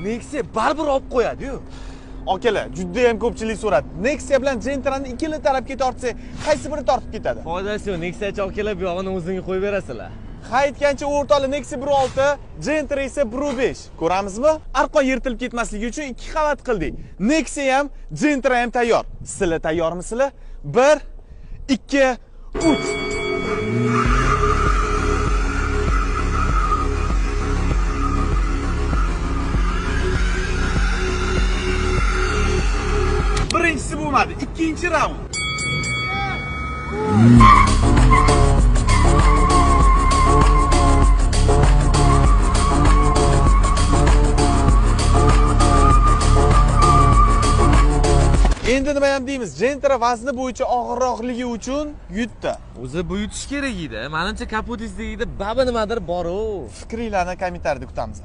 Nexia baribir olib qo'yadi-yu. Akalar, juda ham ko'pchilik so'radi. Nexia bilan Gentra'ni ikkala tarafga tortsak, qaysi biri tortib ketadi? Foydasi yo'q, Nexiachi olib kelib, buyog'ini o'zingga qo'yib berasizlar. Ha, aytgancha o'rtoqlar, Nexia 1.6, Gentra esa 1.5. Ko'ramizmi? Arqon yirtilib ketmasligi uchun 2 qavat qildik. Nexia ham, Gentra ham tayyor. Sizlar tayyormisizlar? 1 2 3. Birinchisi bo'lmadi, ikkinchi raund. Endi nima ham deymiz? Gentra vazni bo'yicha og'irroqligi uchun yutdi. O'zi bu yutish kerak edi. Menimcha kapotingizda baba nimadir bor-u. Fikringlarni kommentariyada kutamiz.